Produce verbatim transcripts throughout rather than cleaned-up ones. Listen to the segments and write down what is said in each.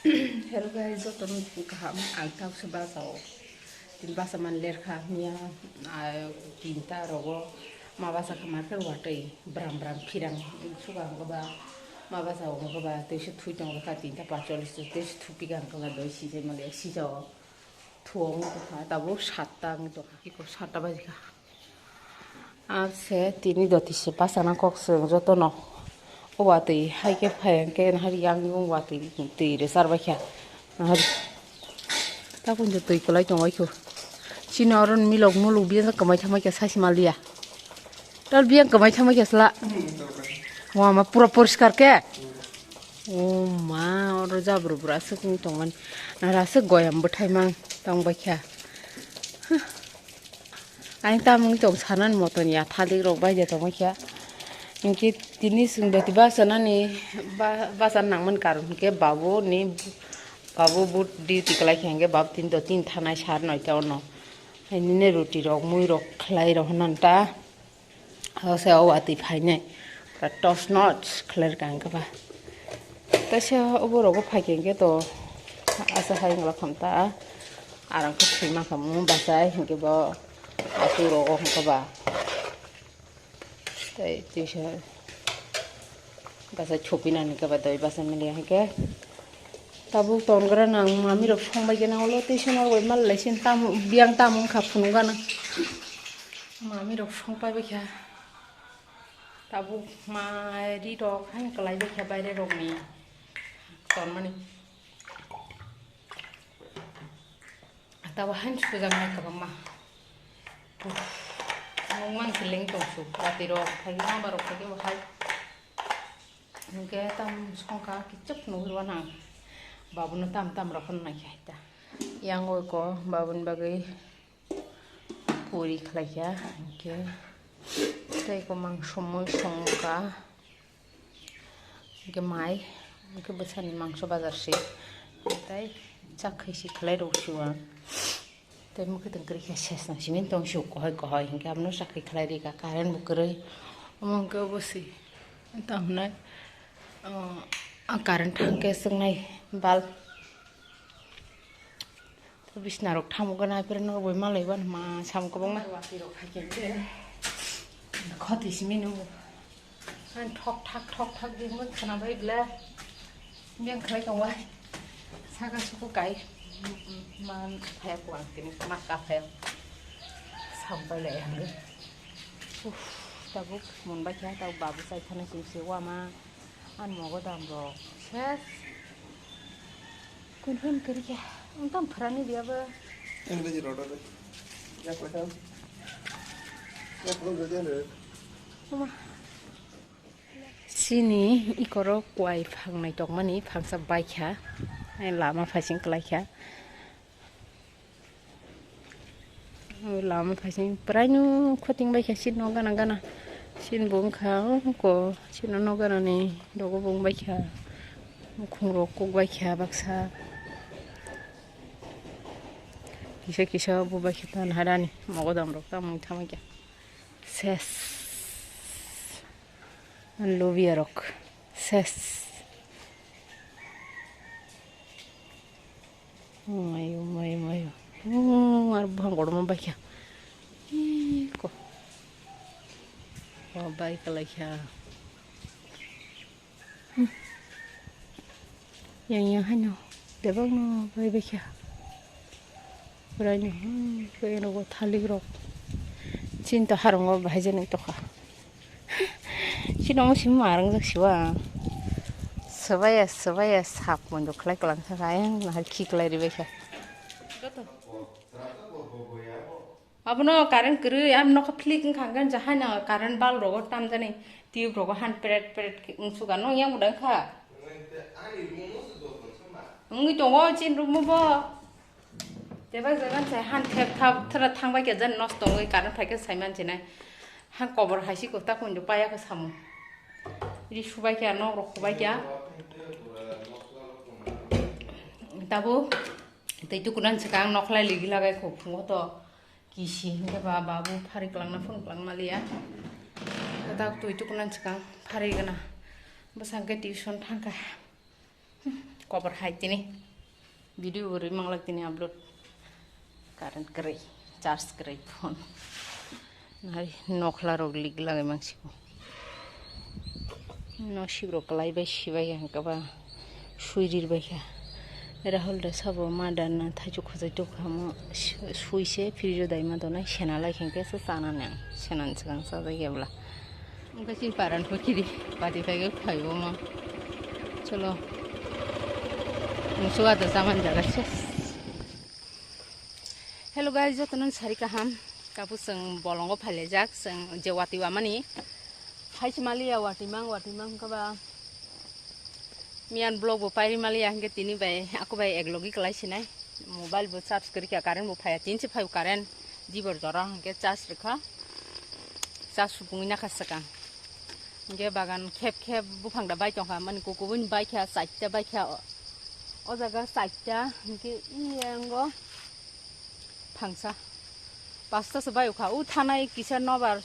Hello guys, jotono kaham. Ang tabukse bachao. Tini bacha man lerkha miya, ah, tinta rogo ma bacha kha marke watwi bram bram phirang suga hwnkhe ba ma bacha hwnkhe ba teisa thui tongo kha tinta pacholis teisa thupi ka hwnkhe ba doi sijai mali sijao. Thuo wng tongkha, tabuk satta wng tongkha, iko satta baji kha. Ar se tini doti se bachana kok se wng jotono. O watwi hai khe phai hwnkhe nahar yang yung watwi twi rwchar bai kha. Nahar tabuk twi kwlai tongbai kho. Chini oro milok muluk biyang kwmai thamai kha saisi maliya. Tal biyang kwmai thamai kha sla. Wama pura poriskar khe. O ma, oro jabra bwrwi aswk wng tongmani. Nahar aswk goyam bwthai mang tongbaikha. Huh. Ayang tamung tong sanani moton ya, thalik rok bai de tongbaikha. Hinkhe tini chwng doti bachanani ba-, bachan nangmani karon hinkhe babu ni, babu but duty kwlai kha hinkhe babu tini doti thanai sar noita ono. Hainini ruti rok, mui rok khlai rok hwnanta. O se o watwi phainai. Pura tos nos khlai rwkha hwnkhe ba. Teisa o borok bo phaikhe hwnkhe to asa hai wngla khamta. Arang khe thwima khamu bachai hwnkhe bo atu rogo hwnkhe ba. Tei teisa bachai thupinani hwnkhe ba doi bachai mili hwnkhe. Tabuk tongra nang mami rok songbai gana ulo teisa norbai mal lai sin tam biyang tam wngkha phunuk gana. Mami rok songpai bai kha. Tabuk ma ri rok hai kwlai bai kha baire rok ni tonmani. Tabuk hai sujak nai kwbangma. Uff, nung mang kiling tong su. Bati rok phai ma ba rok phai bo hai. Hingke tam songkha kichuk nugwi rw nang. Babuno tam tam rw phano nai khe hai ta. Yang oi ko babuni bagwi puri khlai kha. Hingke tei ko mangso mui songkha. Hingke mai, hingke bwsani mangso bazar se. Tei chak khai si khlai rw si o ang. Tei mokhe tong kwrwi khe ses nang simi tong sio kohoi kohoi, hinkhe abono sakhi khlai rika, current bo kwrwi. Omo hinkhe obo se tamo hinai, ah, current thang khe chwngnai bulb. Tei bisna rok thamo gana, apre no boi malai bana ma sam kwbangma. Watwi rok hai khe khoti simi no. Ang thok thak, thok thak di hwnwi khwnabai ble. Biyang khlai tong wai. Saka suku kai. Man phaya ko ang tini ma ka phaya. Sampai le ang. Uff, tabuk mon bai kha, tabuk babu sai thana sing se wama. An mogo dam rok. Ses. Kun hwn kiri kha. Ang tam phrani dia ba. Ang le jiro do. Ya ko ta. Ya ko do de. Mama. Chini ikorok kuai phangnai tongmani phangsa baikha, lama phaising kwlaikha. Lama phaising praino khoting baikha chini nok gana gana. Chini bo wngkha ko chini nok ganani dogo bo wngbaikha. Mukhungrok kukbaikha baksa. Kisa kisa bo baikha tan harani mogodam rok tamung thamaikha. Ses. Lobia rok ses. Mayo, mayo, mayo. Hmm, ar buphang kotorma baikha. Ih, ko. Oh, bai kalaikha. Hmm. Yang yang haino. Debang no bai baikha. Bwraino, hmm, khe eno bo thalik rok. Chinta harwngo bahai jani tokha. Chini omo simi ma rwngjak siwa. Swbaiya, swbaiya, sap monjo khlai kwlang kha, ayang nahar khiklai ribai kha. Abono current kwrwi, ang nokha phlik wngkha, hwnkhe jahai no current bulb rogo tamjani tube rogo han pret pret wngsuka, nung yang budai wngkha. Wngwi tongo chini room o bo. Tebak jagan sai han thep thap thara thangbai khe jan nosto wngwi current phaikhe saiman chinai. Han kobor hai si kwtak wngwi paya khe samung. Ri subai khe nok rok khubai khe. Tabuk tei tukunan swkang nokhlai ligi lagai kho phungo to kisi hinkhe ba babu phari kwlangna phone kwlangma liya. Kwtak twi tukunan swkang phari gana. Bwsang khe tuition thangkha. Kobar hai tini. Video bo rwi manglak tini upload. Current kwrwi, charge kwrwi phone. Nari nokhla rok lik lagai mangsiko. No sibrok kwlai bai sibai ang kaba sui rir bai kha. Rahul da sabo ma dan na thaichuk khajai tuk kha mo sui se fridge o dai ma donai sena lai khe se chana nang. Senan swkang chajak ya bwla. Wngkha chini paran pho kiri pati phai khe phai bo ma. Cholo. Mungsu ada saman jaga ses. Hello guys, jotono sari kaham. Kapu chwng bolongo phailaijak, chwng je wati wamani. Hai se maliya wati mang, wati mang kaba. Miyan vlog bo pairi maliya hingke tini bai, aku bai ek logi kwlai sinai. Mobile bo charge kwrwi kha, current bo phaiya, tin se phai current. Dibor jora hingke charge rwkha. Charge supungwi nakha swkang. Hingke bagan khep khep buphang da bai tongkha, mani kukubuni bai kha, chaita bai kha. O jaga chaita, hingke iyango phangsa. Pasta se bai ukha, u thanai kisa nobar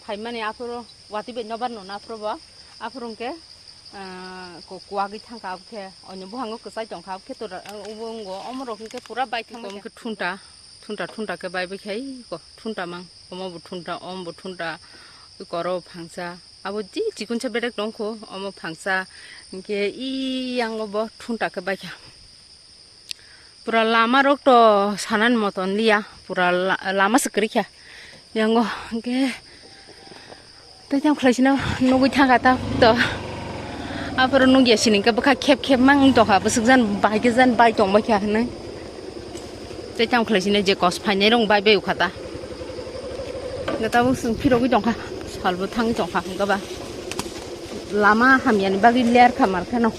phaimani aphuru, wati bai nobar nuna aphuru bo. Aphuru hingke, ah, ko kuwagwi thangkha, abokhe onyo buhango kwchai tongkha, abokhe tora, ah, ubungo omorok hingke pura bai thangkha. Omokhe thunta, thunta, thunta khe bai bai khai ko, thunta mang, omo bo thunta, om bo thunta, ui koro phangsa, abo ji chikonsa bedek tongkho, omo phangsa, hingke iyango bo thunta khe bai kha. Pura lama rok to sanan moton liya, pura la-, lama se kwrwi kha. Yango hingke tei tamo khlai sino nugui thangkha ta to. Aphuru nugya sini hingke bwkha khep khep mang tongkha, bwswk jan bai khe jan bai tong bai kha hinui. Tei tamo khlai sino je kos phainai rok bai bai ukha ta. Hingke tabuk chwng phirogwi tongkha, salbo thangwi tongkha hingke ba. Lama hamyani bagwi ler kha mar kheno.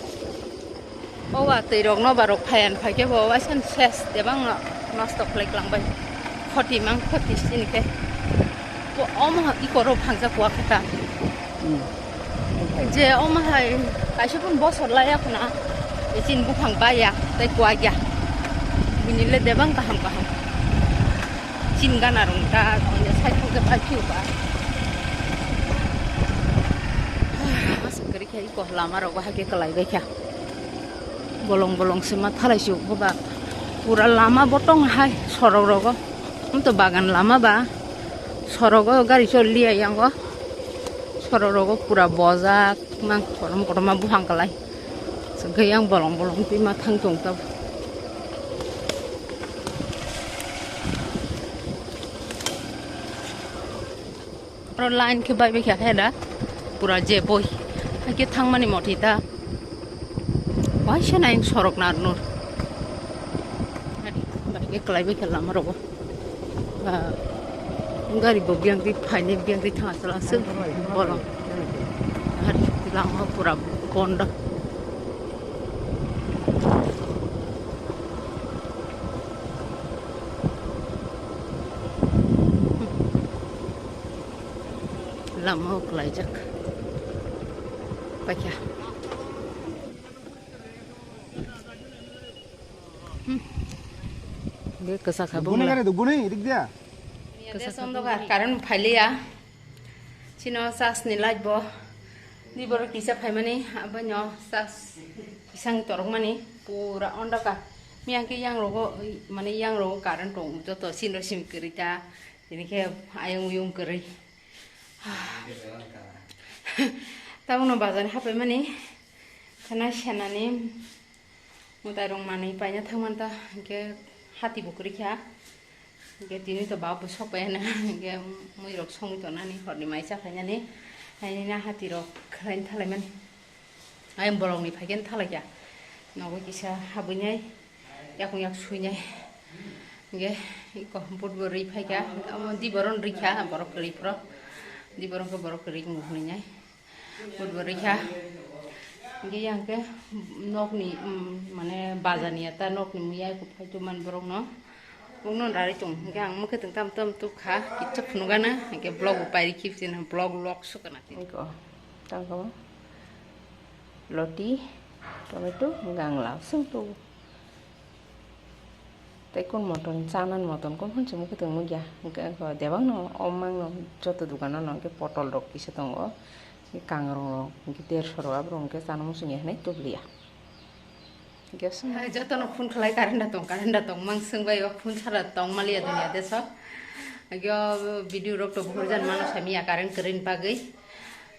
O watwi rok nobar rok phaiyan phai khe bo waisa ses debang no nosto khlai klang bai. Khoti mang khoti sini khe. Bo omo ha ikoro phangsa kuwa khe ta. Hmm. Je omo hai kaisa pun bosor laya khna. Echin buphang baya tei kuwa ya. Bini le debang kaham kaham. Chin gana rong ta, onya sai thok khe pai phiu ba. Masa kwrwi khe iko lama rogo hai khe kwlai bai kha. Bolong bolong se ma thalai si uk ba. Pura lama bo tong hai sorok rogo. Hum to bagan lama ba. Sorogo gari chol liya yango. Sorok rogo pura bojak mang korom korom ma buphang kwlai. Sengke yang bolong bolong twi ma thang tong tab. Oro line khe bai bai kha khe da pura je boi. Hakhe thangmani motwi ta. Waisa nai sorok nar nur. Bai khe kwlai bai kha lama rogo. Ah, gari bo biyang twi phainai biyang twi thang aswk aswk bolong. Lama pura bondo. Lama o kwlaijak. Paikha. Hmm. Be kwchak ha Gune bongla. Gane do gune, idik dia. Kasa kasa sondoka, current phailiya. Chino charge ni light bo. Ni borok kisa phaimani, aboni charge kisang torokmani pura ondoka. Miyang khe yang rogo, mane yang rogo current tong joto sinro sim kwrwi ta. Tini khe ayung yung kwrwi. Tabukno bazar ni hapai mani khana senani mwtai rok manwi paina thangmanta, hinkhe hati bo kwrwi kha, hinkhe tini to babo sok pai hwnwi hinkhe mui rok songwi tonani horni mai cha khainani, hainina hati rok khwlaini thalaimani. Ayang bolongni phaikhe thalaikha. Nogo kisa habwinai, yakung yak suinai. Hinkhe iko budbo rwi phaikha, omo diboron rwikha, borok kwrwi phoro. Diboron khe borok kwrwi wng hwnwi nai. Budbo rwikha. Hinkhe yang khe nokni, mm, mane bazani ya ta nokni muya iko phaitu man borokno. Bokno rari tong. Hinkhe ang mokhe tong tam tam tukha, kitsa phunukgana. Hinkhe vlog bo pairi khipsina, vlog log sukana. Iko. Tangkamo loti, tomato, hingke ang lal song tubu. Tei kun moton, chanan moton, kun phun chumui khe tongmui ya. Hingke ang khe debang no, o mang no, joto dogano no, hingke potol rok kisa tongo, hingke kangrong rok, hingke derso rok, aborok hingke chana muchungya hinui tubliya. Jotono phone khlai, current da tong, current da tong mang swng bai, o phone sara tong maliya dunia deso. Agyo video rok to buhur jan mano samiya current kwrwini bagwi.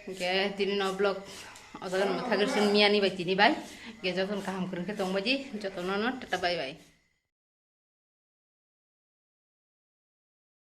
Hwnkhe tini no vlog o jaga no mwthagwi swn miyani bai tini bai. Hwnkhe jotono kaham kwrwng khe tong baji, jotono no tata bye bye.